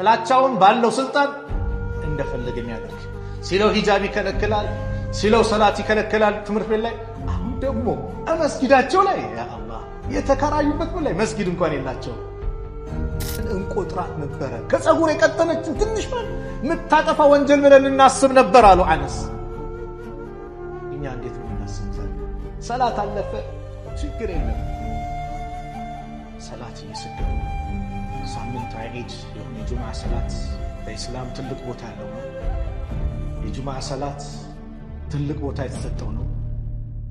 ጥላቻውን ባለው ስልጣን እንደፈለገ የሚያደርግ ሲለው ሂጃብ ይከለክላል፣ ሲለው ሰላት ይከለክላል ትምህርት ቤት ላይ። አሁን ደግሞ መስጊዳቸው ላይ ያ አላህ የተከራዩበት ላይ መስጊድ እንኳን የላቸው። እንቆጥራት ነበረ ከፀጉር የቀጠነችን ትንሽ የምታጠፋ ወንጀል ብለን እናስብ ነበር አሉ አነስ። እኛ እንዴት ነው እናስብ? ሰላት አለፈ ችግር የለም። ሰላት እየሰገዱ ሳምንታዊ ዒድ የሆነ የጁምዓ ሰላት በኢስላም ትልቅ ቦታ ያለው ነው። የጁምዓ ሰላት ትልቅ ቦታ የተሰጠው ነው።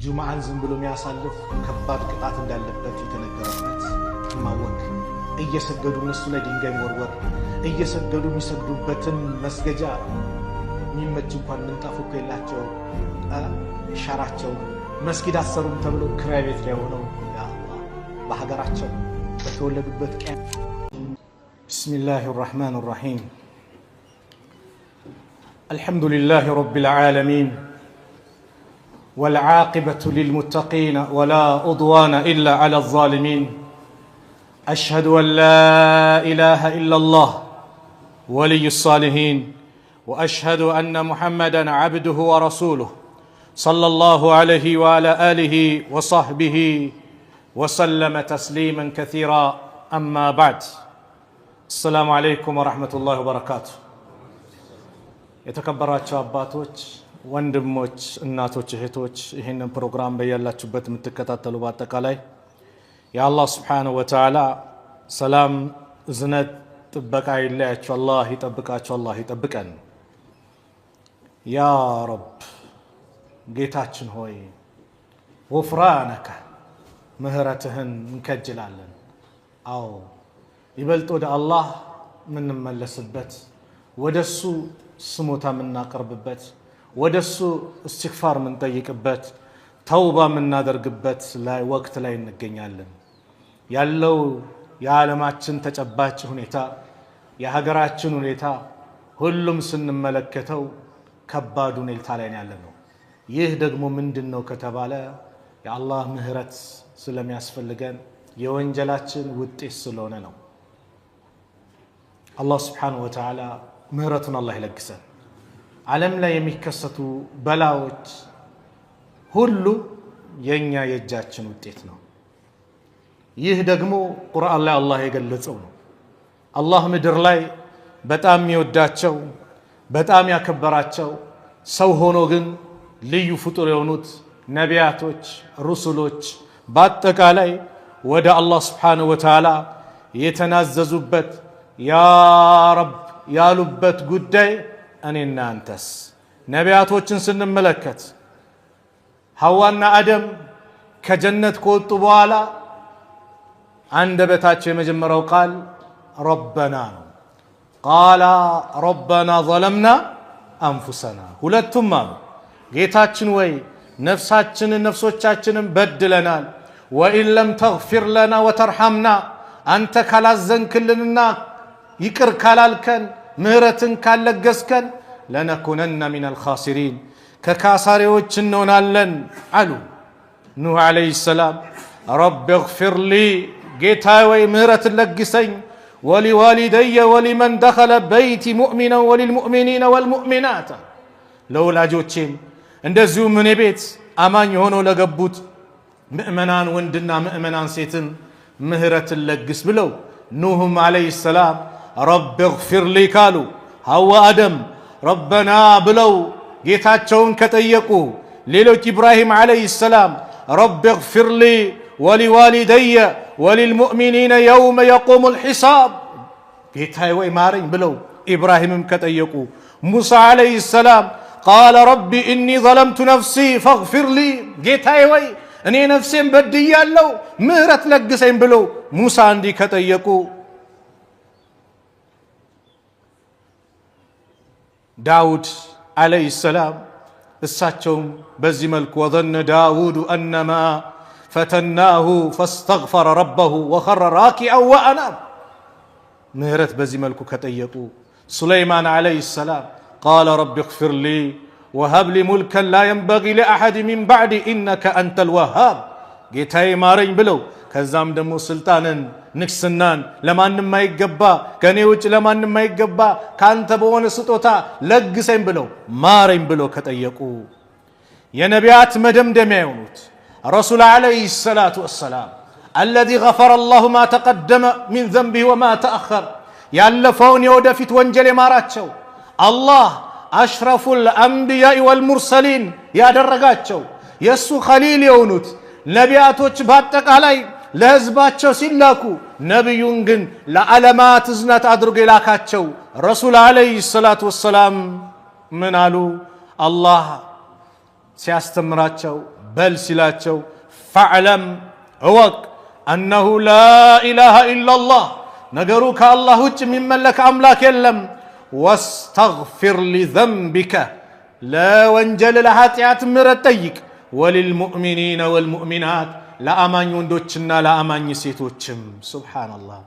ጁምዓን ዝም ብሎ የሚያሳልፍ ከባድ ቅጣት እንዳለበት የተነገረበት ማወቅ፣ እየሰገዱ እነሱ ላይ ድንጋይ መወርወር፣ እየሰገዱ የሚሰግዱበትን መስገጃ የሚመች እንኳን ምንጣፍ እኮ የላቸው፣ ሸራቸው መስጊድ አሰሩም ተብሎ ክራይ ቤት ላይ ሆነው ያ አላህ በሀገራቸው በተወለዱበት ቀን። بسم الله الرحمن الرحيم الحمد لله رب العالمين والعاقبة للمتقين ولا عدوان إلا على الظالمين أشهد أن لا إله إلا الله ولي الصالحين وأشهد أن محمدا عبده ورسوله صلى الله عليه وعلى آله وصحبه وسلم تسليما كثيرا أما بعد السلام عليكم ورحمة الله وبركاته። የተከበራችሁ አባቶች፣ ወንድሞች፣ እናቶች፣ እህቶች፣ ይህንን ፕሮግራም በያላችሁበት የምትከታተሉ በአጠቃላይ የአላህ ስብሓነሁ ወተዓላ ሰላም፣ እዝነት፣ ጥበቃ ይለያችሁ። አላህ ይጠብቃችሁ፣ አላህ ይጠብቀን። ያ ረብ ጌታችን ሆይ ጉፍራነከ ምህረትህን እንከጅላለን። አዎ ይበልጥ ወደ አላህ የምንመለስበት፣ ወደሱ ስሞታ የምናቀርብበት፣ ወደሱ እስትግፋር የምንጠይቅበት፣ ተውባ የምናደርግበት ላይ ወቅት ላይ እንገኛለን። ያለው የዓለማችን ተጨባጭ ሁኔታ፣ የሀገራችን ሁኔታ ሁሉም ስንመለከተው ከባድ ሁኔታ ላይ ያለ ነው። ይህ ደግሞ ምንድን ነው ከተባለ የአላህ ምህረት ስለሚያስፈልገን የወንጀላችን ውጤት ስለሆነ ነው። አላህ ስብሓነሁ ወተዓላ ምህረቱን አላህ ይለግሰን። ዓለም ላይ የሚከሰቱ በላዎች ሁሉ የእኛ የእጃችን ውጤት ነው። ይህ ደግሞ ቁርአን ላይ አላህ የገለጸው ነው። አላህ ምድር ላይ በጣም የሚወዳቸው፣ በጣም ያከበራቸው፣ ሰው ሆኖ ግን ልዩ ፍጡር የሆኑት ነቢያቶች፣ ሩሱሎች በአጠቃላይ ወደ አላህ ስብሓነሁ ወተዓላ የተናዘዙበት፣ ያ ረብ ያሉበት ጉዳይ እኔና አንተስ? ነቢያቶችን ስንመለከት ሐዋና አደም ከጀነት ከወጡ በኋላ አንደበታቸው የመጀመሪያው ቃል ረበና ነው። ቃላ ረበና ዘለምና አንፉሰና፣ ሁለቱም አሉ ጌታችን ወይ ነፍሳችንን ነፍሶቻችንን በድለናል። ወኢን ለም ተግፊር ለና ወተርሐምና፣ አንተ ካላዘንክልንና ይቅር ካላልከን፣ ምህረትን ካለገስከን ለነኩነነ ሚነል ኻሲሪን፣ ከካሳሪዎች እንሆናለን አሉ። ኑህ ዓለይሂ ሰላም ረቢ እግፊር ሊ፣ ጌታ ወይ ምህረትን ለግሰኝ፣ ወሊዋሊደየ ወሊመን ደኸለ በይቲ ሙእሚናን ወሊልሙእሚኒነ ወልሙእሚናት፣ ለወላጆቼም እንደዚሁም እኔ ቤት አማኝ ሆነው ለገቡት ምእመናን ወንድና ምእመናን ሴትን ምህረትን ለግስ ብለው ኑህም ዓለይሂ ሰላም ረቢ እግፊር ሊ ካሉ፣ ሐዋ አደም ረበና ብለው ጌታቸውን ከጠየቁ፣ ሌሎች ኢብራሂም ዓለይሂ ሰላም ረቢ እግፊር ሊ ወሊዋሊደየ ወሊልሙእሚኒነ የውመ የቁሙል ሒሳብ፣ ጌታዬ ወይ ማረኝ ብለው ኢብራሂምም ከጠየቁ፣ ሙሳ ዓለይሂ ሰላም ቃለ ረቢ ኢኒ ዘለምቱ ነፍሲ ፈግፊር ሊ፣ ጌታዬ ወይ እኔ ነፍሴን በድያለሁ ምህረት ለግሰኝ ብለው ሙሳ እንዲህ ከጠየቁ፣ ዳውድ ዓለይሂ ሰላም እሳቸውም በዚህ መልኩ ወዘነ ዳውዱ አነማ ፈተናሁ ፈስተግፈረ ረበሁ ወኸረ ራኪዐን ወአናብ ምህረት በዚህ መልኩ ከጠየቁ፣ ሱለይማን ዓለይሂ ሰላም ቃለ ረቢ እግፊር ሊ ወሀብ ሊ ሙልከን ላ የንበጊ ሊአሐድ ሚን ባዕዲ ኢነከ አንተል ወሃብ ጌታዬ ማረኝ ብለው ከዛም ደግሞ ስልጣንን ንግስናን ለማንም አይገባ፣ ከእኔ ውጭ ለማንም አይገባ፣ ካንተ በሆነ ስጦታ ለግሰኝ ብለው ማረኝ ብለው ከጠየቁ የነቢያት መደምደሚያ የሆኑት ረሱል عليه الصلاة والسلام الذي غفر الله ما تقدم من ذنبه وما تأخر ያለፈውን የወደፊት ወንጀል የማራቸው አላህ أشرف الأنبياء والمرسلين ያደረጋቸው የእሱ ኸሊል የሆኑት ነቢያቶች በአጠቃላይ ለህዝባቸው ሲላኩ ነቢዩን ግን ለዓለማት እዝነት አድርጎ የላካቸው ረሱል عليه الصلاة والسلام ምን አሉ? አላህ ሲያስተምራቸው በል ሲላቸው فاعلم እወቅ أنه لا إله إلا الله ነገሩ ከአላህ ውጭ የሚመለክ አምላክ የለም። واستغفر لذنبك ለወንጀል ለኃጢአት ምረት ጠይቅ። وللمؤمنين والمؤمنات ለአማኝ ወንዶችና ለአማኝ ሴቶችም። سبحان الله።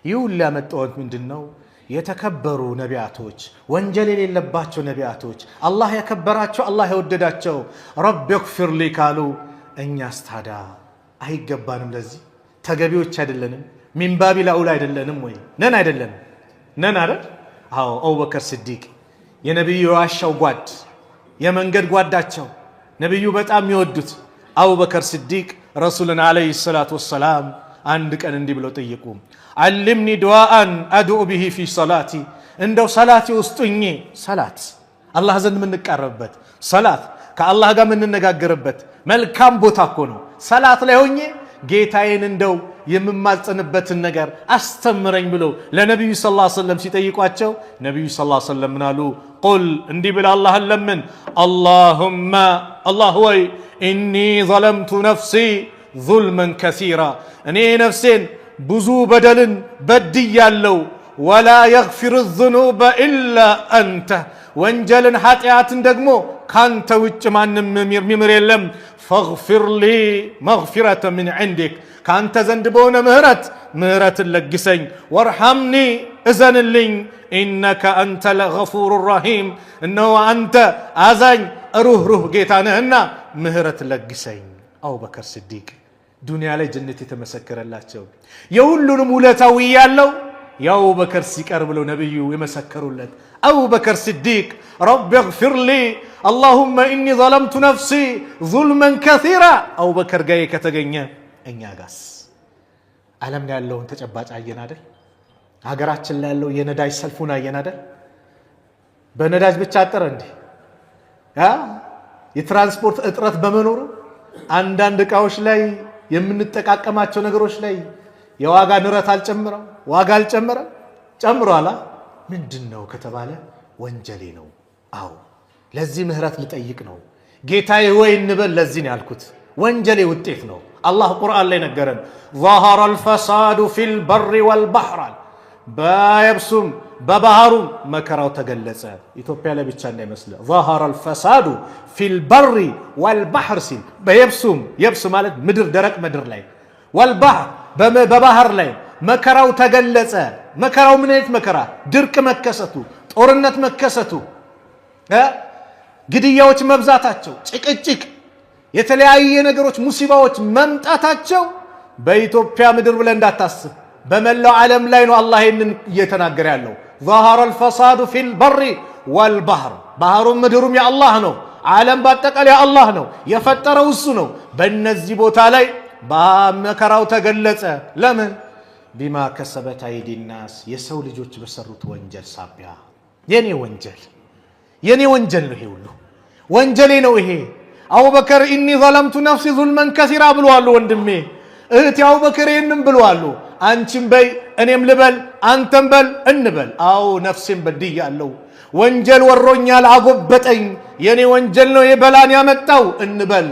ይህ ሁሉ ያመጣሁት ምንድን ነው? የተከበሩ ነቢያቶች፣ ወንጀል የሌለባቸው ነቢያቶች፣ አላህ ያከበራቸው፣ አላህ የወደዳቸው رب اغفر لي ካሉ እኛስ ታዲያ አይገባንም? ለዚህ ተገቢዎች አይደለንም? من باب أولى አይደለንም ወይ? ነን አይደለንም? ነን አይደል? አዎ። አቡበከር ስዲቅ የነቢዩ የዋሻው ጓድ፣ የመንገድ ጓዳቸው፣ ነቢዩ በጣም የሚወዱት አቡበከር ስዲቅ ረሱልን عليه الصلاة والسلام አንድ ቀን እንዲህ ብለው ጠየቁ። علمني دعاء أدعو به في صلاتي፣ እንደው ሰላቴ ውስጥ ሆኜ፣ ሰላት አላህ ዘንድ የምንቃረብበት፣ ሰላት ከአላህ ጋር የምንነጋገርበት መልካም ቦታ እኮ ነው። ሰላት ላይ ሆኜ ጌታዬን እንደው የምማጸንበትን ነገር አስተምረኝ ብለው ለነቢዩ صلى الله عليه وسلم ሲጠይቋቸው ነቢዩ صلى الله عليه وسلم ምናሉ? قل እንዲህ ብለህ አላህን ለምን፣ اللهم አላህ ወይ إني ظلمت نفسي ظلما كثيرا እኔ ነፍሴን ብዙ በደልን በድያለው። ولا يغفر الذنوب إلا أنت ወንጀልን ኃጢአትን ደግሞ ካንተ ውጭ ማንም የሚምር የለም። فاغفر لي مغفرة من عندك ከአንተ ዘንድ በሆነ ምህረት ምህረትን ለግሰኝ። وارحمني እዘንልኝ። إنك أنت الغفور الرحيم እነሆ አንተ አዛኝ ሩህሩህ ጌታ ነህና ምህረት ለግሰኝ። አቡበከር ስዲቅ ዱንያ ላይ ጀነት የተመሰከረላቸው የሁሉንም ውለታው ያለው የአቡበከር ሲቀር ብለው ነቢዩ የመሰከሩለት አቡበከር ስዲቅ رب اغفر لي اللهم إني ظلمت نفسي ظلما كثيرا አቡበከር ጋር ከተገኘ እኛ ጋስ ዓለም ላይ ያለውን ተጨባጭ አየን አይደል? ሀገራችን ላይ ያለው የነዳጅ ሰልፉን አየን አይደል? በነዳጅ ብቻ አጠረ እንዴ? የትራንስፖርት እጥረት በመኖሩ አንዳንድ እቃዎች ላይ የምንጠቃቀማቸው ነገሮች ላይ የዋጋ ንረት አልጨምረም? ዋጋ አልጨመረም? ጨምሯላ። ምንድን ነው ከተባለ ወንጀሌ ነው። አዎ ለዚህ ምህረት ልጠይቅ ነው። ጌታዬ ወይ እንበል። ለዚህ ነው ያልኩት፣ ወንጀሌ ውጤት ነው። አላህ ቁርአን ላይ ነገረን። ظهر الفساد في البر والبحر በየብሱም በባህሩም መከራው ተገለጸ። ኢትዮጵያ ላይ ብቻ እንዳይመስል ظهر الفساد في البر والبحر ሲል በየብሱም፣ የብስ ማለት ምድር፣ ደረቅ ምድር ላይ፣ والبحر በባህር ላይ መከራው ተገለጸ። መከራው ምን አይነት መከራ? ድርቅ መከሰቱ፣ ጦርነት መከሰቱ፣ ግድያዎች መብዛታቸው፣ ጭቅጭቅ፣ የተለያየ ነገሮች ሙሲባዎች መምጣታቸው በኢትዮጵያ ምድር ብለህ እንዳታስብ፣ በመላው ዓለም ላይ ነው አላህ ይህንን እየተናገረ ያለው። ظهر الفساد في البر والبحر ባህሩም ምድሩም የአላህ ነው። ዓለም በአጠቃላይ የአላህ ነው። የፈጠረው እሱ ነው። በእነዚህ ቦታ ላይ በመከራው ተገለጸ። ለምን? بما كسبت أيدي الناس የሰው ልጆች በሰሩት ወንጀል ሳቢያ። የኔ ወንጀል ነው ይሄ ሁሉ ወንጀሌ ነው ይሄ። አቡበከር إني ظلمت نفسي ظلما كثيرا ብለዋል። ወንድሜ እህቴ አቡበከር ይህንም ብለዋል። አንቺም በይ፣ እኔም ልበል፣ አንተም በል፣ እንበል። አዎ ነፍሴን በድያለሁ፣ ወንጀል ወሮኛል፣ አጎበጠኝ፣ የኔ ወንጀል ነው የበላን ያመጣው እንበል።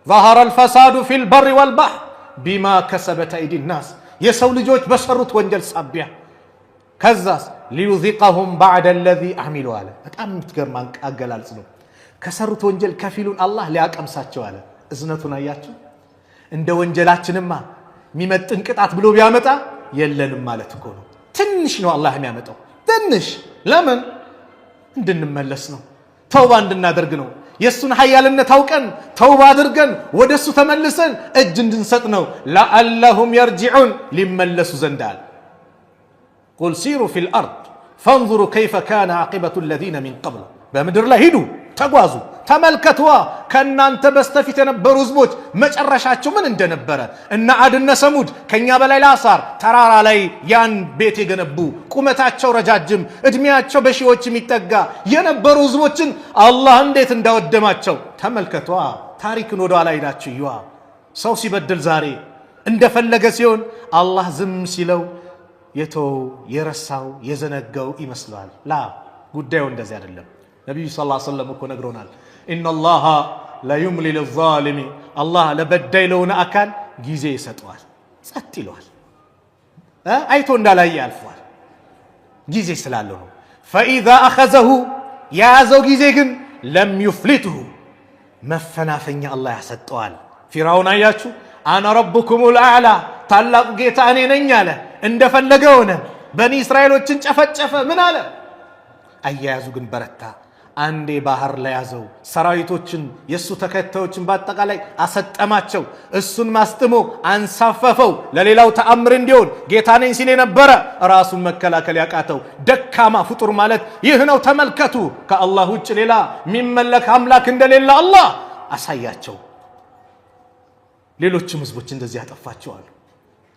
ظهر الفساد في البر والبحر بما كسبت أيدي الناس የሰው ልጆች በሰሩት ወንጀል ሳቢያ። ከዛስ ليذيقهم بعض الذي عملوا አለ። በጣም የምትገርም አገላለጽ ነው። ከሰሩት ወንጀል ከፊሉን አላህ ሊያቀምሳቸው አለ። እዝነቱን አያችሁ? እንደ ወንጀላችንማ የሚመጥን ቅጣት ብሎ ቢያመጣ የለንም ማለት እኮ ነው። ትንሽ ነው አላህ የሚያመጣው ትንሽ። ለምን? እንድንመለስ ነው። ተውባ እንድናደርግ ነው። የእሱን ሀያልነት አውቀን ተውባ አድርገን ወደ እሱ ተመልሰን እጅ እንድንሰጥ ነው። لعلهم يرجعون ሊመለሱ ዘንዳል። قل سيروا في الأرض فانظروا كيف كان عاقبة الذين من قبل። በምድር ላይ ሂዱ፣ ተጓዙ፣ ተመልከትዋ ከእናንተ በስተፊት የነበሩ ህዝቦች መጨረሻቸው ምን እንደነበረ። እነ ዓድ እነ ሰሙድ ከእኛ በላይ ለአሳር ተራራ ላይ ያን ቤት የገነቡ ቁመታቸው ረጃጅም ዕድሜያቸው በሺዎች የሚጠጋ የነበሩ ህዝቦችን አላህ እንዴት እንዳወደማቸው ተመልከቷ። ታሪክን ወደ ኋላ ሄዳችሁ እዩዋ። ሰው ሲበድል ዛሬ እንደፈለገ ሲሆን አላህ ዝም ሲለው የተወው የረሳው የዘነጋው ይመስለዋል። ላ ጉዳዩ እንደዚህ አይደለም። ነቢዩ ስ ሰለም እኮ ነግሮናል። إن الله ليملي للظالم አላህ ለበዳይ ለሆነ አካል ጊዜ ይሰጠዋል፣ ጸጥ ይለዋል፣ አይቶ እንዳላየ ያልፈዋል። ጊዜ ስላለው ነው። فإذا أخذه የያዘው ጊዜ ግን لم يفلته መፈናፈኛ አላህ ያሰጠዋል። ፊራውን አያችሁ፣ أنا ربكم الأعلى ታላቁ ጌታ እኔ ነኝ አለ። እንደፈለገ ሆነ። በኒ እስራኤሎችን ጨፈጨፈ። ምን አለ? አያያዙ ግን በረታ። አንዴ ባህር ለያዘው ሰራዊቶችን የእሱ ተከታዮችን በአጠቃላይ አሰጠማቸው። እሱን ማስጥሞ አንሳፈፈው። ለሌላው ተአምር እንዲሆን ጌታ ነኝ ሲል የነበረ ራሱን መከላከል ያቃተው ደካማ ፍጡር ማለት ይህ ነው። ተመልከቱ፣ ከአላህ ውጭ ሌላ የሚመለክ አምላክ እንደሌለ አላህ አሳያቸው። ሌሎችም ህዝቦች እንደዚህ ያጠፋቸው አሉ።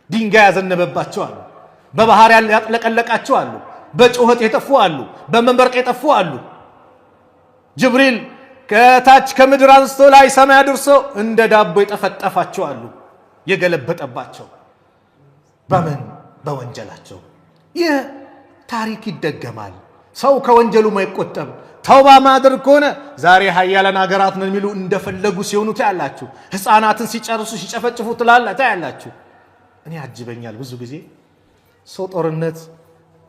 ድንጋይ ያዘነበባቸው አሉ። በባህር ያጥለቀለቃቸው አሉ። በጩኸት የጠፉ አሉ። በመንበርቅ የጠፉ አሉ። ጅብሪል ከታች ከምድር አንስቶ ላይ ሰማይ አድርሶ እንደ ዳቦ የጠፈጠፋቸው አሉ። የገለበጠባቸው በምን በወንጀላቸው። ይህ ታሪክ ይደገማል። ሰው ከወንጀሉ ማይቆጠብ ተውባ ማድረግ ከሆነ ዛሬ ሀያላን ሀገራት ነው የሚሉ እንደፈለጉ ሲሆኑ ታያላችሁ። ህፃናትን ሲጨርሱ ሲጨፈጭፉ ትላላ ታያላችሁ። እኔ ያጅበኛል ብዙ ጊዜ ሰው ጦርነት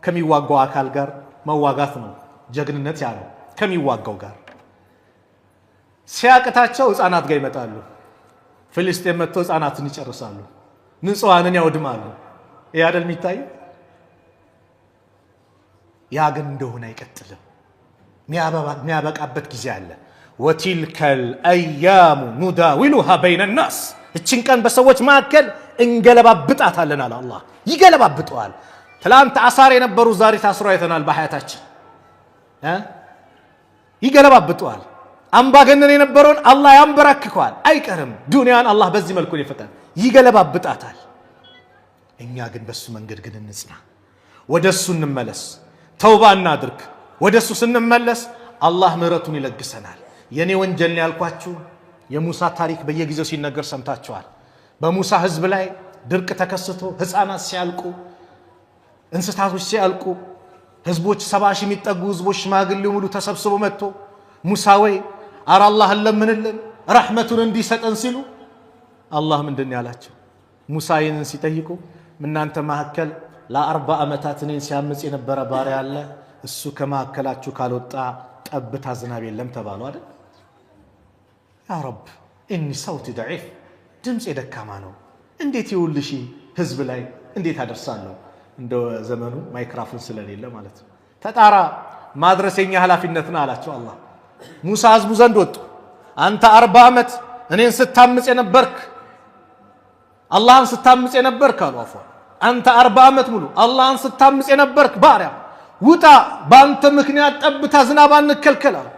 ከሚዋጋው አካል ጋር መዋጋት ነው ጀግንነት ያ ነው። ከሚዋጋው ጋር ሲያቅታቸው ህፃናት ጋር ይመጣሉ። ፍልስጤም መጥተው ህፃናትን ይጨርሳሉ፣ ንጹሐንን ያወድማሉ። ይህ አይደል የሚታየው? ያ ግን እንደሆነ አይቀጥልም። የሚያበቃበት ጊዜ አለ። وتلك الأيام نداولها بين الناس፣ እችን ቀን በሰዎች መካከል እንገለባብጣታለን አለ አላህ። ይገለባብጠዋል። ትላንት አሳር የነበሩ ዛሬ ታስሮ አይተናል በሀያታችን። ይገለባብጠዋል። አምባገነን የነበረውን አላህ ያንበረክከዋል። አይቀርም። ዱንያን አላህ በዚህ መልኩ ይፈታል፣ ይገለባብጣታል። እኛ ግን በሱ መንገድ ግን እንጽና፣ ወደ እሱ እንመለስ፣ ተውባ እናድርግ። ወደ እሱ ስንመለስ አላህ ምህረቱን ይለግሰናል። የኔ ወንጀል ነው ያልኳችሁ የሙሳ ታሪክ በየጊዜው ሲነገር ሰምታችኋል። በሙሳ ህዝብ ላይ ድርቅ ተከስቶ ህፃናት ሲያልቁ፣ እንስሳቶች ሲያልቁ፣ ህዝቦች 70,000 የሚጠጉ ህዝቦች ሽማግሌው ሙሉ ተሰብስቦ መጥቶ ሙሳ ወይ አረ አላህን ለምንልን ረሕመቱን እንዲሰጠን ሲሉ አላህ ምንድን ያላቸው? ሙሳ ይህንን ሲጠይቁ እናንተ መካከል ለ40 ዓመታት እኔን ሲያምፅ የነበረ ባሪያ አለ፣ እሱ ከመካከላችሁ ካልወጣ ጠብታ ዝናብ የለም ተባሉ አይደል? يا رب إني صوتي ضعيف ድምፅ የደካማ ነው፣ እንዴት ይውልሺ ህዝብ ላይ እንዴት አደርሳለሁ? እንደ ዘመኑ ማይክራፎን ስለሌለ ማለት ነው። ተጣራ ማድረስ የኛ ኃላፊነት ነው አላቸው አላህ። ሙሳ ህዝቡ ዘንድ ወጡ። አንተ 40 ዓመት እኔን ስታምፅ የነበርክ አላህን ስታምፅ የነበርክ አሉ። አፏ አንተ 40 ዓመት ሙሉ አላህን ስታምፅ የነበርክ ባሪያ ውጣ፣ በአንተ ምክንያት ጠብታ ዝናብ አንከልከል አሉ።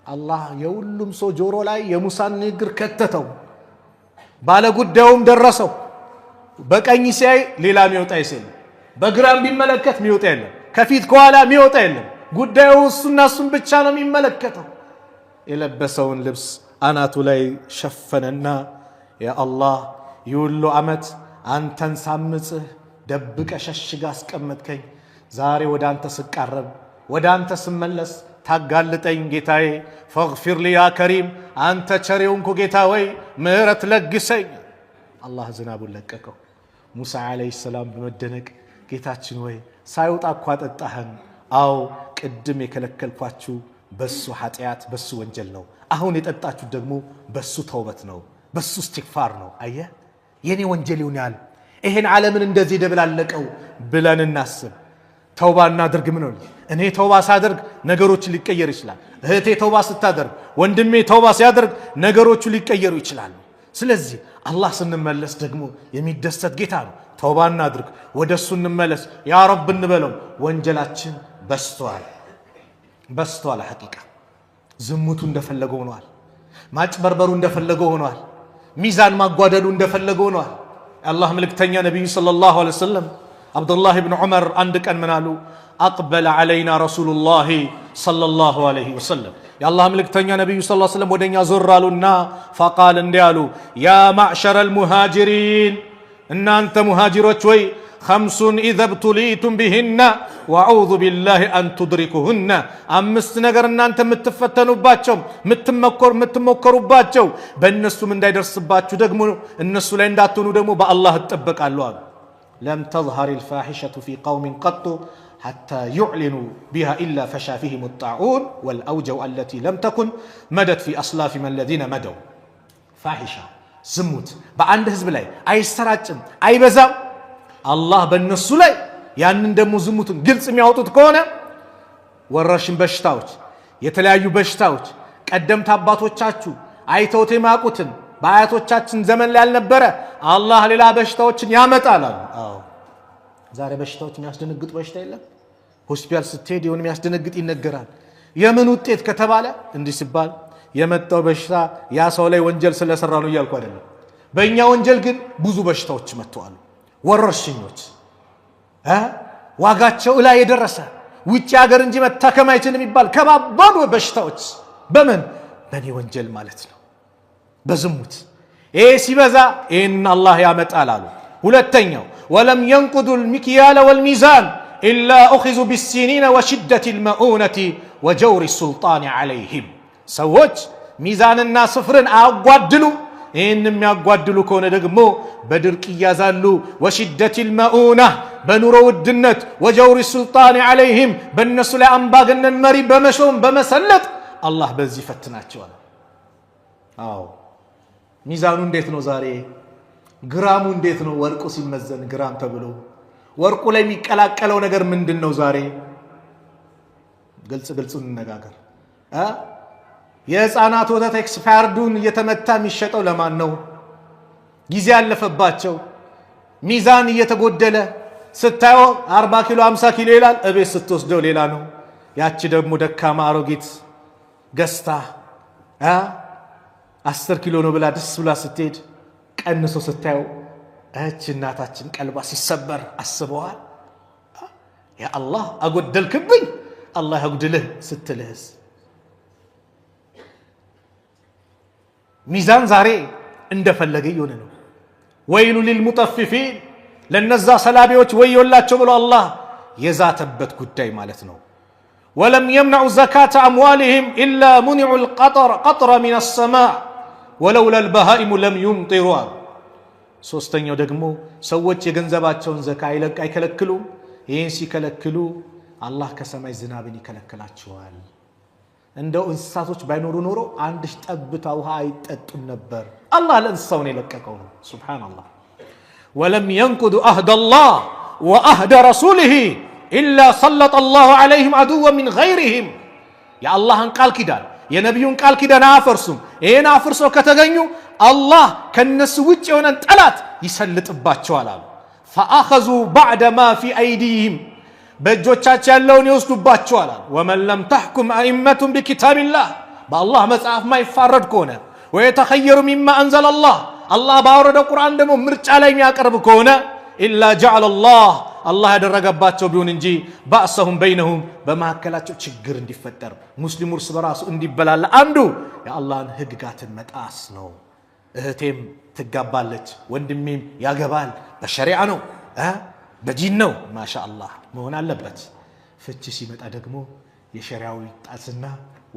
አላህ የሁሉም ሰው ጆሮ ላይ የሙሳን ንግግር ከተተው። ባለጉዳዩም ደረሰው። በቀኝ ሲያይ ሌላ የሚወጣ የለም፣ በግራም ቢመለከት የሚወጣ የለም፣ ከፊት ከኋላ የሚወጣ የለም። ጉዳዩ እሱና እሱን ብቻ ነው የሚመለከተው። የለበሰውን ልብስ አናቱ ላይ ሸፈነና ያ አላህ ይሁሉ ዓመት አንተን ሳምጽህ ደብቀ ሸሽጋ አስቀመጥከኝ። ዛሬ ወደ አንተ ስቃረብ ወደ አንተ ስመለስ ታጋልጠኝ ጌታዬ። فاغفر لي يا كريم፣ አንተ ቸር የሆንክ ጌታ ወይ ምህረት ለግሰኝ። አላህ ዝናቡን ለቀቀው። ሙሳ ዓለይሂ ሰላም በመደነቅ ጌታችን ወይ ሳይወጣ እኮ አጠጣህን። አዎ ቅድም የከለከልኳችሁ በሱ ኃጢአት በሱ ወንጀል ነው። አሁን የጠጣችሁት ደግሞ በሱ ተውበት ነው፣ በሱ እስትግፋር ነው። አየህ የኔ ወንጀል ይሁን ያህል ይሄን ዓለምን እንደዚህ ደብላለቀው ብለን እናስብ። ተውባ እናድርግ። ምን ነው እኔ ተውባ ሳደርግ ነገሮች ሊቀየር ይችላል። እህቴ ተውባ ስታደርግ፣ ወንድሜ ተውባ ሲያደርግ ነገሮቹ ሊቀየሩ ይችላሉ። ስለዚህ አላህ ስንመለስ ደግሞ የሚደሰት ጌታ ነው። ተውባ እናድርግ፣ ወደ እሱ እንመለስ፣ ያ ረብ እንበለው። ወንጀላችን በዝቷል፣ በዝቷል። ሐቂቃ ዝሙቱ እንደፈለገው ሆኗል። ማጭበርበሩ እንደፈለገው ሆኗል። ሚዛን ማጓደሉ እንደፈለገው ሆኗል። የአላህ መልእክተኛ ነቢዩ صلى الله عليه وسلم አብዱላህ ብን ዑመር አንድ ቀን ምን አሉ? أقبل علينا رسول الله صلى الله عليه وسلم የአላህ መልእክተኛ ነቢዩ صلى الله عليه وسلم ወደኛ ዞር አሉና فقال እንዲህ አሉ፣ يا معشر المهاجرين እናንተ ሙሃጅሮች ወይ خمس إذا ابتليتم بهن وأعوذ بالله أن تدركوهن አምስት ነገር እናንተ የምትፈተኑባቸው የምትሞከሩባቸው በእነሱም እንዳይደርስባችሁ ደግሞ እነሱ ላይ እንዳትሆኑ ደግሞ በአላህ እጠበቃለሁ አሉ። لم تظهر الفاحشة في قوم قط حتى يعلنوا بها إلا فشا فيهم الطاعون والأوجاع التي لم تكن مضت في أسلافهم الذين مضوا። ፋሒሻ ዝሙት በአንድ ህዝብ ላይ አይሰራጭም፣ አይበዛም። አላህ በእነሱ ላይ ያንን ደግሞ ዝሙትን ግልጽ የሚያወጡት ከሆነ ወረርሽኝ በሽታዎች፣ የተለያዩ በሽታዎች ቀደምት አባቶቻችሁ አይተውት የማያውቁትን በአያቶቻችን ዘመን ላይ ያልነበረ አላህ ሌላ በሽታዎችን ያመጣል አሉ። አዎ ዛሬ በሽታዎች የሚያስደነግጡ በሽታ የለም። ሆስፒታል ስትሄድ የሆነ የሚያስደነግጥ ይነገራል። የምን ውጤት ከተባለ እንዲህ ሲባል የመጣው በሽታ ያ ሰው ላይ ወንጀል ስለሰራ ነው እያልኩ አይደለም። በእኛ ወንጀል ግን ብዙ በሽታዎች መጥተዋል። ወረርሽኞች ዋጋቸው ላይ የደረሰ ውጭ ሀገር እንጂ መታከም አይችልም የሚባል ከባባድ በሽታዎች በምን በእኔ ወንጀል ማለት ነው፣ በዝሙት ይሄ ሲበዛ ይህን አላህ ያመጣል አሉ። ሁለተኛው ولم ينقضوا المكيال والميزان إلا أخذوا بالسنين وشدة المؤونة وجور السلطان عليهم። ሰዎች ሚዛንና ስፍርን አያጓድሉ። ይህን የሚያጓድሉ ከሆነ ደግሞ በድርቅ ይያዛሉ። وشدة المؤونة በኑሮ ውድነት፣ وجور السلطان عليهم በእነሱ ላይ አምባገነን መሪ በመሾም በመሰለጥ አላህ በዚህ ፈትናቸዋል። አዎ ሚዛኑ እንዴት ነው ዛሬ? ግራሙ እንዴት ነው? ወርቁ ሲመዘን ግራም ተብሎ ወርቁ ላይ የሚቀላቀለው ነገር ምንድን ነው ዛሬ? ግልጽ ግልጹ እንነጋገር። የህፃናት ወተት expired ኡን እየተመታ የሚሸጠው ለማን ነው? ጊዜ ያለፈባቸው ሚዛን እየተጎደለ ስታየው 40 ኪሎ 50 ኪሎ ይላል፣ እቤት ስትወስደው ሌላ ነው። ያቺ ደግሞ ደካማ አሮጊት ገዝታ 10 ኪሎ ነው ብላ ደስ ብላ ስትሄድ ቀንሶ ስታየው እች እናታችን ቀልቧ ሲሰበር አስበዋል። ያ አላህ አጎደልክብኝ፣ አላህ ያጉድልህ ስትልህስ ሚዛን ዛሬ እንደፈለገ እየሆነ ነው። ويل للمطففين ለነዛ ሰላቢዎች ወዮላቸው ብሎ አላህ የዛተበት ጉዳይ ማለት ነው። ولم يمنعوا زكاة أموالهم إلا منعوا القطر من السماء ولولا البهائم لم يمطروا አሉ። ሶስተኛው ደግሞ ሰዎች የገንዘባቸውን ዘካ አይከለክሉም። ይህን ሲከለክሉ አላህ ከሰማይ ዝናብን ይከለክላቸዋል። እንደው እንስሳቶች ባይኖሩ ኖሮ አንድ ጠብታ ውሃ አይጠጡም ነበር። አላህ ለእንስሳውን የለቀቀው ነው። سبحان الله። ولم ينقضوا عهد الله وعهد رسوله إلا سلط الله عليهم عدوا من غيرهم። የአላህን ቃል ኪዳን የነቢዩን ቃል ኪዳን አያፈርሱም። ይህን አፍርሰው ከተገኙ አላህ ከነሱ ውጭ የሆነን ጠላት ይሰልጥባቸዋል አሉ። فأخذوا بعض ما في أيديهم በእጆቻቸው ያለውን ይወስዱባቸዋል አሉ። ومن لم تحكم أئمتهم بكتاب الله በአላህ መጽሐፍ ማይፋረድ ከሆነ ويتخيروا مما أنزل الله አላህ ባወረደው ቁርአን ደግሞ ምርጫ ላይ የሚያቀርብ ከሆነ إلا جعل الله አላህ ያደረገባቸው ቢሆን እንጂ بأسهم بينهم በመካከላቸው ችግር እንዲፈጠር ሙስሊሙ እርስ በራሱ እንዲበላላ አንዱ የአላህን ህግጋትን መጣስ ነው። እህቴም ትጋባለች፣ ወንድሜም ያገባል። በሸሪዓ ነው በዲን ነው። ማሻ አላህ መሆን አለበት። ፍቺ ሲመጣ ደግሞ የሸሪያው ይጣስና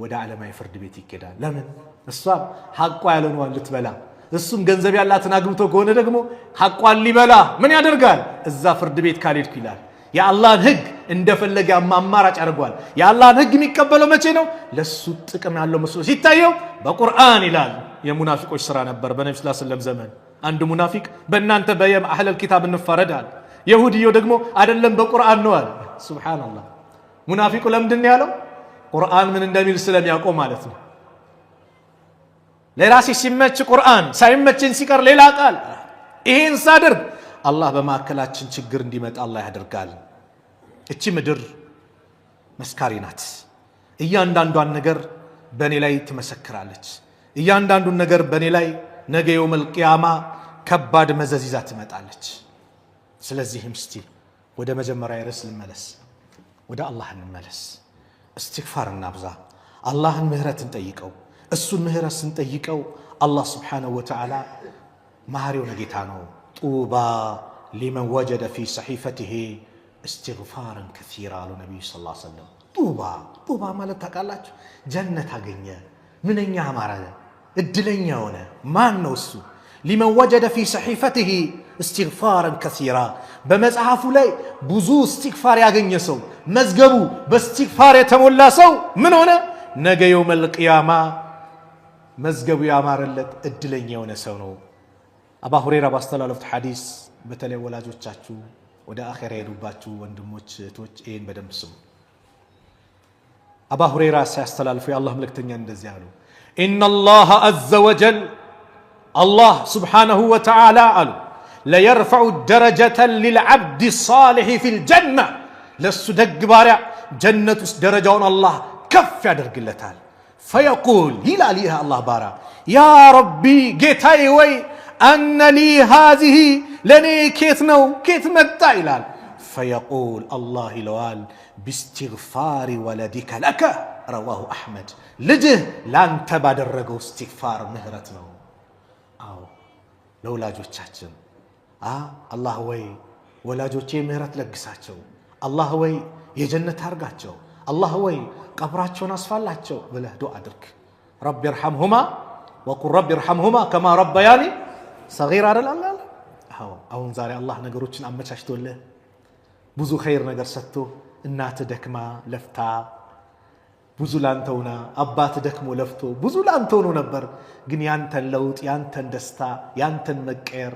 ወደ ዓለማዊ ፍርድ ቤት ይኬዳል። ለምን? እሷም ሐቋ ያልሆነዋን ልትበላ፣ እሱም ገንዘብ ያላትን አግብቶ ከሆነ ደግሞ ሐቋን ሊበላ ምን ያደርጋል? እዛ ፍርድ ቤት ካልሄድኩ ይላል። የአላህን ህግ እንደፈለገ አማራጭ አድርጓል። የአላህን ህግ የሚቀበለው መቼ ነው? ለሱ ጥቅም ያለው መስሎ ሲታየው በቁርአን ይላል። የሙናፊቆች ስራ ነበር በነቢ ስ ስለም ዘመን። አንድ ሙናፊቅ በእናንተ በየም أهل الكتاب እንፋረዳል። የሁድየው ደግሞ አይደለም በቁርአን ነው አለ። ሱብሓነላህ። ሙናፊቁ ለምንድን ያለው? ቁርአን ምን እንደሚል ስለሚያውቀው ማለት ነው። ለራሴ ሲመች ቁርአን፣ ሳይመቸኝ ሲቀር ሌላ ቃል። ይሄን ሳደርግ አላህ በማዕከላችን ችግር እንዲመጣ አላህ ያደርጋል። እቺ ምድር መስካሪ ናት። እያንዳንዷን ነገር በእኔ ላይ ትመሰክራለች። እያንዳንዱን ነገር በእኔ ላይ ነገ የውመል ቂያማ ከባድ መዘዝ ይዛ ትመጣለች። ስለዚህም እስቲ ወደ መጀመሪያ ርዕስ ልመለስ፣ ወደ አላህ እንመለስ፣ እስትግፋር እናብዛ፣ አላህን ምህረት እንጠይቀው። እሱን ምህረት ስንጠይቀው አላህ ስብሓነሁ ወተዓላ መሐሪው ጌታ ነው። طوبى لمن وجد في صحيفته استغفارا كثيرا አሉ ነቢዩ صلى الله عليه وسلم። طوبى طوبى ማለት ታውቃላችሁ፣ ጀነት አገኘ፣ ምንኛ አማረ፣ እድለኛ ሆነ። ማን ነው እሱ? لمن وجد في صحيفته استغفارا كثيرا፣ በመጽሐፉ ላይ ብዙ እስትግፋር ያገኘ ሰው፣ መዝገቡ በእስትግፋር የተሞላ ሰው ምን ሆነ? ነገ يوم القيامة መዝገቡ ያማረለት እድለኛ የሆነ ሰው ነው። አባ ሁሬራ ባስተላለፉት ሐዲስ፣ በተለይ ወላጆቻችሁ ወደ አኼራ የሄዱባችሁ ወንድሞች እህቶች፣ ይህን በደንብ ስሙ። አባ ሁሬራ ሲያስተላልፉ የአላህ መልእክተኛ እንደዚህ አሉ፣ إن الله عز وجل አላህ سبحانه وتعالى አሉ ليرفع درجة للعبد الصالح في الجنة፣ ለእሱ ደግ ባሪያ ጀነት ውስጥ ደረጃውን አላህ ከፍ ያደርግለታል። فيقول ይላል ይህ አላህ ባሪያ፣ يا ربي ጌታዬ ወይ أنى لي هذه ለእኔ ኬት ነው ኬት መጣ ይላል። فيقول አላህ ይለዋል باستغفار ولدك لك رواه أحمد፣ ልጅህ ላንተ ባደረገው እስትግፋር ምህረት ነው። አዎ ለወላጆቻችን አላህ ወይ ወላጆቼ ምህረት ለግሳቸው፣ አላህ ወይ የጀነት አርጋቸው፣ አላህ ወይ ቀብራቸውን አስፋላቸው ብለህ ዱዓ አድርግ። رب ارحمهما وقل رب ارحمهما كما ربياني صغيرا አይደል አለ። አዎ አሁን ዛሬ አላህ ነገሮችን አመቻችቶልህ ብዙ ኸይር ነገር ሰጥቶ እናትህ ደክማ ለፍታ ብዙ ላንተ ሆና፣ አባት ደክሞ ለፍቶ ብዙ ላንተ ሆኖ ነበር። ግን ያንተን ለውጥ፣ ያንተን ደስታ፣ ያንተን መቀየር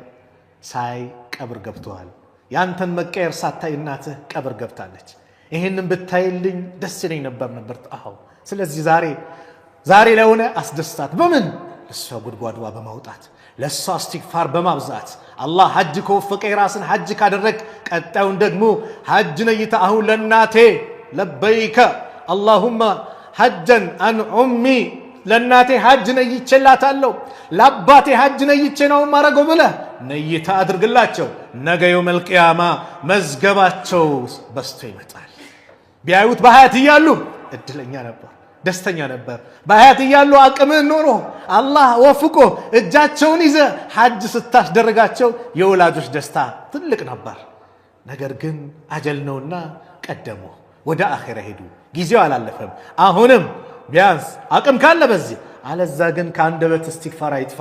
ሳይ ቀብር ገብተዋል። ያንተን መቀየር ሳታይ እናትህ ቀብር ገብታለች። ይሄንን ብታይልኝ ደስ ይለኝ ነበር። አዎ ስለዚህ ዛሬ ዛሬ ለሆነ አስደስታት። በምን ለእሷ ጉድጓድዋ በማውጣት ለእሷ እስትግፋር በማብዛት አላህ ሐጅ ከወፈቀ የራስን ሐጅ ካደረግ ቀጣዩን ደግሞ ሐጅ ነይታ አሁን ለእናቴ لبيك اللهم حجا عن أمي ለእናቴ ሐጅ ነይቼላታለሁ፣ ለአባቴ ሐጅ ነይቼ ነው ማረገው ብለህ ነይታ አድርግላቸው። ነገ يوم القيامة መዝገባቸው በስቶ ይመጣል። ቢያዩት በሀያት እያሉ እድለኛ ነበር፣ ደስተኛ ነበር። በሀያት እያሉ አቅምህን ኖሮ አላህ ወፍቆ እጃቸውን ይዘ ሐጅ ስታስደርጋቸው የወላጆች ደስታ ትልቅ ነበር። ነገር ግን አጀል ነውና ቀደሙ፣ ወደ አኼራ ሄዱ። ጊዜው አላለፈም። አሁንም ቢያንስ አቅም ካለ በዚህ፣ አለዛ ግን ከአንደበት እስትግፋር አይጥፋ።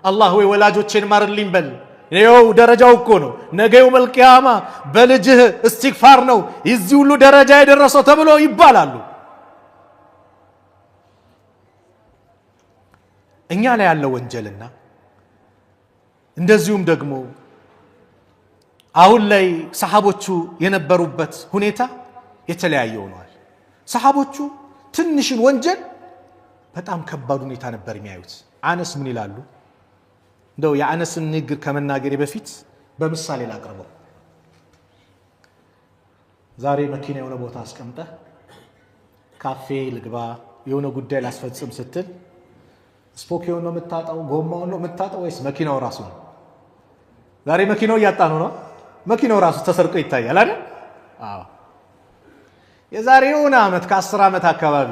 አላህ ወይ ወላጆቼን ማርልኝ በል። ይኸው ደረጃው እኮ ነው። ነገ የውመል ቂያማ በልጅህ እስትግፋር ነው የዚህ ሁሉ ደረጃ የደረሰው ተብሎ ይባላሉ። እኛ ላይ ያለው ወንጀልና እንደዚሁም ደግሞ አሁን ላይ ሰሓቦቹ የነበሩበት ሁኔታ የተለያየ ሆነዋል። ሰሓቦቹ ትንሽን ወንጀል በጣም ከባድ ሁኔታ ነበር የሚያዩት። አነስ ምን ይላሉ? እንደው የአነስን ንግግር ከመናገሬ በፊት በምሳሌ ላቅርበው። ዛሬ መኪና የሆነ ቦታ አስቀምጠህ ካፌ ልግባ የሆነ ጉዳይ ላስፈጽም ስትል ስፖኪዮን ነው የምታጣው፣ ጎማውን ነው የምታጣው ወይስ መኪናው ራሱ ነው? ዛሬ መኪናው እያጣ ነው። መኪናው ራሱ ተሰርቆ ይታያል አይደል? አዎ። የዛሬ የሆነ ዓመት ከ10 ዓመት አካባቢ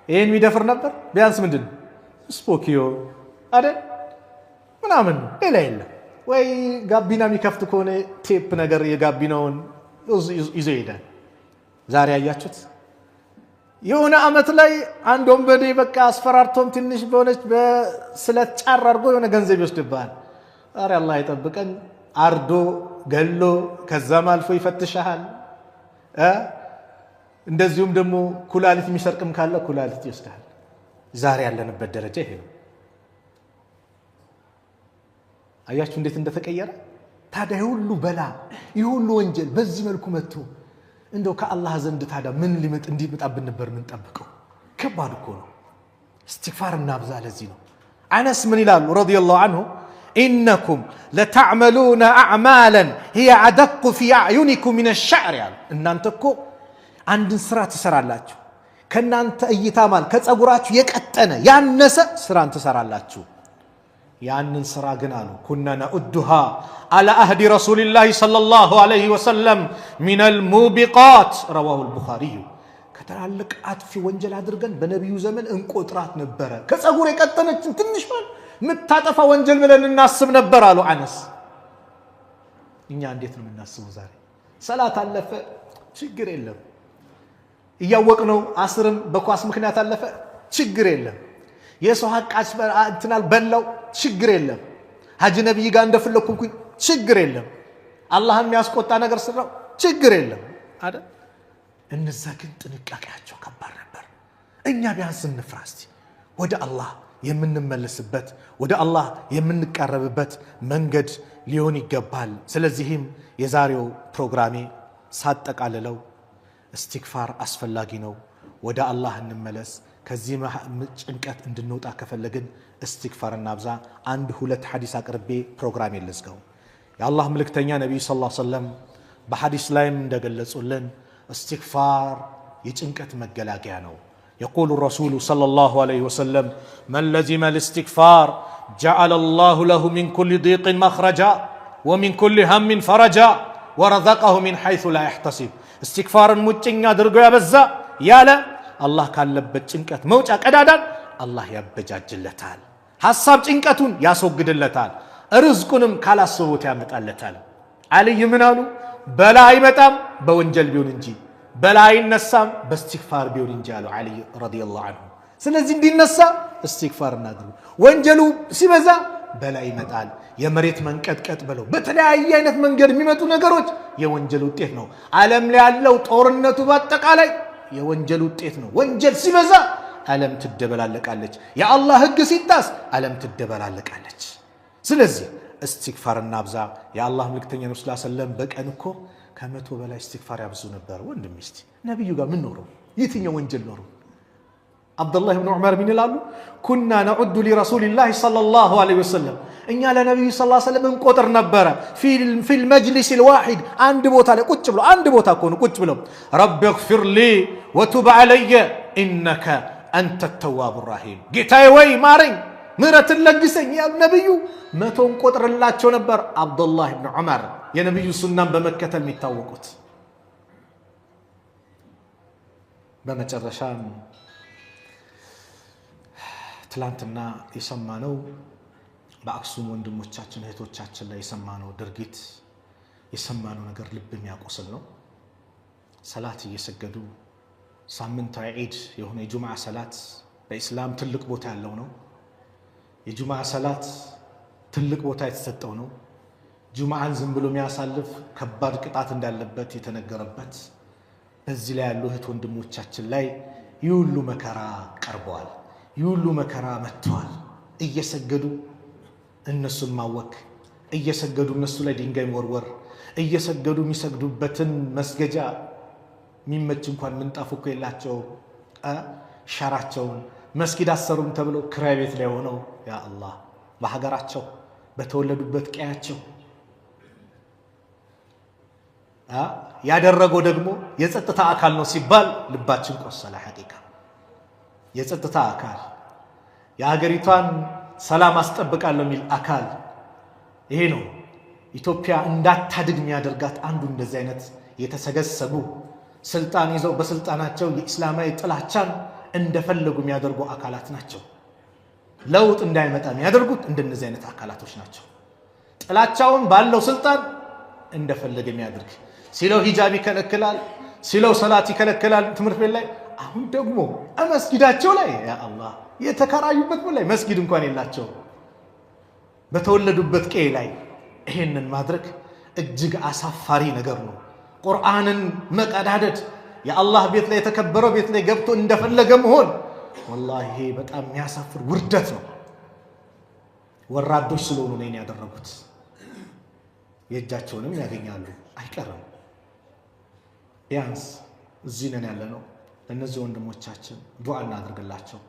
ይሄን የሚደፍር ነበር? ቢያንስ ምንድን ነው ስፖኪዮ አይደል ምናምን ነው፣ ሌላ የለም። ወይ ጋቢና የሚከፍት ከሆነ ቴፕ ነገር የጋቢናውን ይዞ ይሄዳል። ዛሬ ያያችሁት የሆነ ዓመት ላይ አንድ ወንበዴ በቃ አስፈራርቶም ትንሽ በሆነች በስለት ጫር አድርጎ የሆነ ገንዘብ ይወስድብሃል። ዛሬ አላህ ይጠብቀን፣ አርዶ ገሎ ከዛም አልፎ ይፈትሻሃል። እንደዚሁም ደግሞ ኩላሊት የሚሰርቅም ካለ ኩላሊት ይወስዳል። ዛሬ ያለንበት ደረጃ ይሄ ነው። አያችሁ እንዴት እንደተቀየረ። ታዲያ ይህ ሁሉ በላ፣ ይህ ሁሉ ወንጀል በዚህ መልኩ መጥቶ እንደው ከአላህ ዘንድ ታዲያ ምን ሊመጥ እንዲመጣብን ነበር የምንጠብቀው? ከባድ እኮ ነው። እስትግፋር እናብዛ። ለዚህ ነው አነስ ምን ይላሉ رضي الله عنه إنكم لتعملون أعمالا هي أدق في أعينكم من الشعر ያሉ። እናንተ እኮ አንድን ስራ ትሰራላችሁ፣ ከእናንተ እይታ ማለት ከፀጉራችሁ የቀጠነ ያነሰ ስራን ትሰራላችሁ። ያንን ስራ ግን አሉ كنا نعدها على عهد رسول الله صلى الله عليه وسلم من الموبقات رواه البخاري። ከትላልቅ አጥፊ ወንጀል አድርገን በነቢዩ ዘመን እንቆጥራት ነበረ። ከፀጉር የቀጠነችን ትንሽ ምታጠፋ ወንጀል ብለን እናስብ ነበር አሉ አነስ። እኛ እንዴት ነው የምናስበው ዛሬ? ሰላት አለፈ፣ ችግር የለም፣ እያወቅነው አስርም በኳስ ምክንያት አለፈ፣ ችግር የለም። የሰው ሀቅ እንትናል በላው፣ ችግር የለም። ሀጂ ነቢይ ጋር እንደፈለኩኝ፣ ችግር የለም። አላህን የሚያስቆጣ ነገር ስራው፣ ችግር የለም አይደል? እነዛ ግን ጥንቃቄያቸው ከባድ ነበር። እኛ ቢያንስ እንፍራ እስቲ። ወደ አላህ የምንመለስበት፣ ወደ አላህ የምንቃረብበት መንገድ ሊሆን ይገባል። ስለዚህም የዛሬው ፕሮግራሜ ሳጠቃልለው እስትግፋር አስፈላጊ ነው። ወደ አላህ እንመለስ። ከዚህ ጭንቀት እንድንወጣ ከፈለግን እስትግፋር እናብዛ። አንድ ሁለት ሐዲስ አቅርቤ ፕሮግራሜ ልዝጋው። የአላህ መልእክተኛ ነቢዩ صلى الله عليه وسلم በሐዲስ ላይም እንደገለጹልን እስትግፋር የጭንቀት መገላገያ ነው። يقول الرسول صلى الله عليه وسلم من لزم الاستغفار جعل الله له من كل ضيق مخرجا ومن كل هم فرجا ورزقه من حيث لا يحتسب። እስትግፋርን ሙጭኝ አድርጎ ያበዛ ያለ አላህ ካለበት ጭንቀት መውጫ ቀዳዳን አላህ ያበጃጅለታል። ሐሳብ ጭንቀቱን ያስወግድለታል። ርዝቁንም ካላሰቡት ያመጣለታል። አልይ ምን አሉ? በላ አይመጣም በወንጀል ቢሆን እንጂ፣ በላ አይነሳም በእስትግፋር ቢሆን እንጂ አሉ ዓሊይ رضي الله عنه። ስለዚህ እንዲነሳ እስትግፋር እናድርጉ። ወንጀሉ ሲበዛ በላ ይመጣል። የመሬት መንቀጥቀጥ በለው በተለያየ አይነት መንገድ የሚመጡ ነገሮች የወንጀል ውጤት ነው። ዓለም ላይ ያለው ጦርነቱ በአጠቃላይ የወንጀል ውጤት ነው። ወንጀል ሲበዛ ዓለም ትደበላለቃለች። የአላህ ሕግ ሲጣስ ዓለም ትደበላለቃለች። ስለዚህ እስትግፋር እናብዛ። የአላህ መልክተኛ ነው صلى الله عليه وسلم በቀን እኮ ከ100 በላይ እስትግፋር ያብዙ ነበር። ወንድም እስቲ ነቢዩ ጋር ምን ኖረው? የትኛው ወንጀል ኖረው? አብዱላህ ብን ዑመር ምን ይላሉ? كنا نعد لرسول الله صلى الله عليه وسلم፣ እኛ ለነቢዩ صلى الله عليه وسلم እንቆጥር ነበረ። في المجلس الواحد፣ አንድ ቦታ ላይ ቁጭ ብለው፣ አንድ ቦታ እኮ ነው ቁጭ ብለው፣ رب اغفر لي وتب علي إنك أنت التواب الرحيم፣ ጌታዬ ወይ ማረኝ፣ ምህረትን ለግሰኝ ያሉ ነቢዩ 100 እንቆጥርላቸው ነበር። አብዱላህ ብን ዑመር የነቢዩ ሱናን በመከተል የሚታወቁት። በመጨረሻም ትላንትና የሰማነው፣ በአክሱም ወንድሞቻችን እህቶቻችን ላይ የሰማነው ድርጊት፣ የሰማነው ነገር ልብ የሚያቆስል ነው። ሰላት እየሰገዱ፣ ሳምንታዊ ዒድ የሆነ የጁምዓ ሰላት በኢስላም ትልቅ ቦታ ያለው ነው። የጁምዓ ሰላት ትልቅ ቦታ የተሰጠው ነው። ጁምዓን ዝም ብሎ የሚያሳልፍ ከባድ ቅጣት እንዳለበት የተነገረበት፣ በዚህ ላይ ያሉ እህት ወንድሞቻችን ላይ ይህ ሁሉ መከራ ቀርበዋል። ይህ ሁሉ መከራ መጥተዋል። እየሰገዱ እነሱን ማወክ፣ እየሰገዱ እነሱ ላይ ድንጋይ መወርወር፣ እየሰገዱ የሚሰግዱበትን መስገጃ የሚመች እንኳን ምንጣፍ እኮ የላቸውም። ሸራቸውን መስጊድ አሰሩም ተብለው ክራይ ቤት ላይ ሆነው፣ ያ አላህ፣ በሀገራቸው በተወለዱበት ቀያቸው ያደረገው ደግሞ የጸጥታ አካል ነው ሲባል ልባችን ቆሰለ። ሐቂቃ የጸጥታ አካል፣ የሀገሪቷን ሰላም አስጠብቃለሁ የሚል አካል ይሄ ነው። ኢትዮጵያ እንዳታድግ የሚያደርጋት አንዱ እንደዚህ አይነት የተሰገሰጉ፣ ስልጣን ይዘው በስልጣናቸው የኢስላማዊ ጥላቻን እንደፈለጉ የሚያደርጉ አካላት ናቸው። ለውጥ እንዳይመጣ የሚያደርጉት እንደነዚህ አይነት አካላቶች ናቸው። ጥላቻውን ባለው ስልጣን እንደፈለገ የሚያደርግ፣ ሲለው ሂጃብ ይከለክላል፣ ሲለው ሰላት ይከለክላል ትምህርት ቤት ላይ። አሁን ደግሞ መስጊዳቸው ላይ፣ ያ አላህ፣ የተከራዩበት ላይ መስጊድ እንኳን የላቸው። በተወለዱበት ቀዬ ላይ ይሄንን ማድረግ እጅግ አሳፋሪ ነገር ነው። ቁርአንን መቀዳደድ፣ የአላህ ቤት ላይ፣ የተከበረው ቤት ላይ ገብቶ እንደፈለገ መሆን፣ ወላሂ ይሄ በጣም የሚያሳፍር ውርደት ነው። ወራዶች ስለሆኑ ነው ያደረጉት። የእጃቸውንም ያገኛሉ፣ አይቀርም። ቢያንስ እዚህ ነን ያለነው። ለእነዚህ ወንድሞቻችን ዱዓ እናድርግላቸው።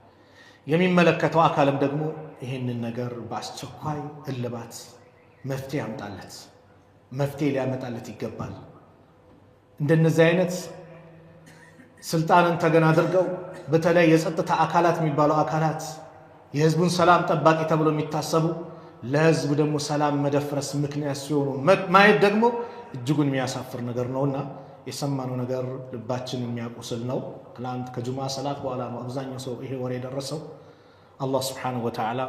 የሚመለከተው አካልም ደግሞ ይህንን ነገር በአስቸኳይ እልባት መፍትሄ ያምጣለት፣ መፍትሄ ሊያመጣለት ይገባል። እንደነዚህ አይነት ስልጣንን ተገን አድርገው በተለይ የጸጥታ አካላት የሚባሉ አካላት የህዝቡን ሰላም ጠባቂ ተብሎ የሚታሰቡ ለህዝብ ደግሞ ሰላም መደፍረስ ምክንያት ሲሆኑ ማየት ደግሞ እጅጉን የሚያሳፍር ነገር ነውና የሰማነው ነገር ልባችን የሚያቆስል ነው። ትላንት ከጁማ ሰላት በኋላ ነው አብዛኛው ሰው ይሄ ወሬ የደረሰው። አላህ ስብሓነሁ ወተዓላ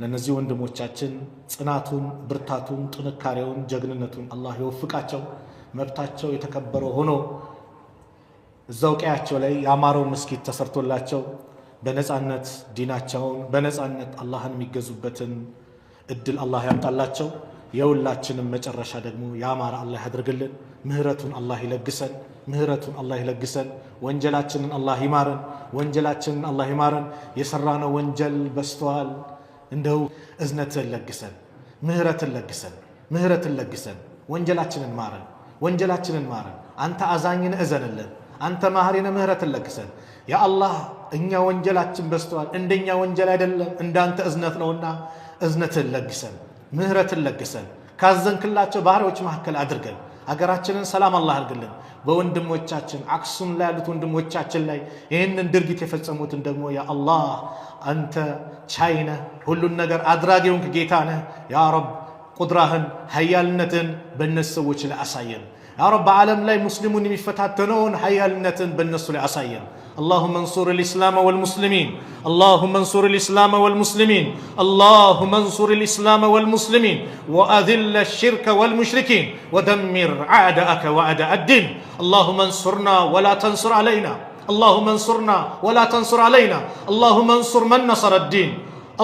ለእነዚህ ወንድሞቻችን ጽናቱን፣ ብርታቱን፣ ጥንካሬውን፣ ጀግንነቱን አላህ ይወፍቃቸው። መብታቸው የተከበረ ሆኖ እዛው ቀያቸው ላይ ያማረው መስጊድ ተሰርቶላቸው በነፃነት ዲናቸውን በነፃነት አላህን የሚገዙበትን እድል አላህ ያምጣላቸው። የሁላችንም መጨረሻ ደግሞ ያማረ አላህ ያድርግልን። ምህረቱን አላህ ይለግሰን። ምህረቱን አላህ ይለግሰን። ወንጀላችንን አላህ ይማረን። ወንጀላችንን አላህ ይማረን። የሰራነው ወንጀል በዝቷል። እንደው እዝነትን ለግሰን፣ ምህረትን ለግሰን፣ ምህረትን ለግሰን። ወንጀላችንን ማረን። ወንጀላችንን ማረን። አንተ አዛኝን እዘንልን። አንተ ማህሪነ ምህረትን ለግሰን። ያ አላህ እኛ ወንጀላችን በዝቷል። እንደኛ ወንጀል አይደለም እንዳንተ እዝነት ነውና እዝነትን ለግሰን፣ ምህረትን ለግሰን። ካዘንክላቸው ባህሪዎች መካከል አድርገን። ሀገራችንን ሰላም አላህ አድርግልን። በወንድሞቻችን አክሱም ላይ ያሉት ወንድሞቻችን ላይ ይህንን ድርጊት የፈጸሙትን ደግሞ ያ አላህ አንተ ቻይ ነህ፣ ሁሉን ነገር አድራጊ የሆንክ ጌታ ነህ። ያ ረብ ቁድራህን ሀያልነትን በእነሱ ሰዎች ላይ አሳየን። ያ ረብ በዓለም ላይ ሙስሊሙን የሚፈታተነውን ሀያልነትን በእነሱ ላይ አሳየን። اللهم انصر الإسلام والمسلمين، اللهم انصر الإسلام والمسلمين، اللهم انصر الإسلام والمسلمين، وأذل الشرك والمشركين، ودمر أعداءك وأعداء الدين. اللهم انصرنا ولا تنصر علينا، اللهم انصرنا ولا تنصر علينا، اللهم انصر من نصر الدين،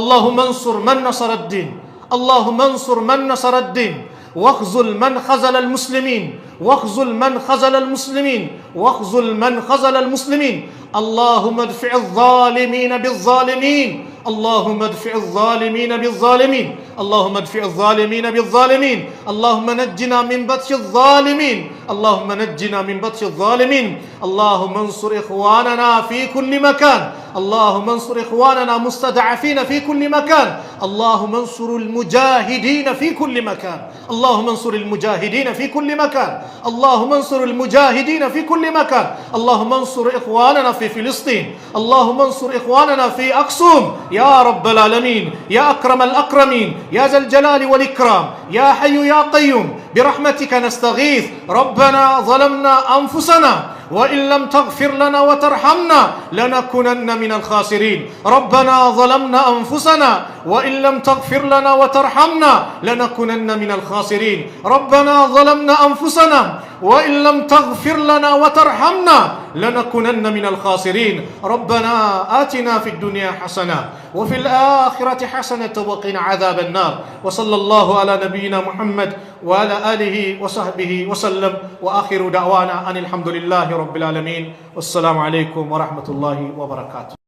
اللهم انصر من نصر الدين، اللهم انصر من نصر الدين، واخذل من خذل المسلمين، واخذل من خذل المسلمين، واخذل من خذل المسلمين. اللهم ادفع الظالمين بالظالمين، اللهم ادفع الظالمين بالظالمين، اللهم ادفع الظالمين بالظالمين. اللهم نجنا من بطش الظالمين، اللهم نجنا من بطش الظالمين. اللهم انصر إخواننا في كل مكان، اللهم انصر إخواننا مستضعفين في كل مكان، اللهم انصر المجاهدين في كل مكان، اللهم انصر المجاهدين في كل مكان، اللهم انصر المجاهدين في كل مكان. اللهم انصر إخواننا في فلسطين، اللهم انصر إخواننا في أكسوم يا رب العالمين، يا أكرم الأكرمين، يا ذا الجلال والإكرام، يا حي يا قيوم، برحمتك نستغيث. ربنا ظلمنا أنفسنا وإن لم تغفر لنا وترحمنا لنكونن من الخاسرين. ربنا ظلمنا أنفسنا وإن لم تغفر لنا وترحمنا لنكونن من الخاسرين. ربنا ظلمنا أنفسنا وإن لم تغفر لنا وترحمنا لنكونن من الخاسرين. ربنا آتنا في الدنيا حسنة وفي الآخرة حسنة وقنا عذاب النار. وصلى الله على نبينا محمد وعلى آله وصحبه وسلم. وآخر دعوانا أن الحمد لله رب العالمين. والسلام عليكم ورحمة الله وبركاته.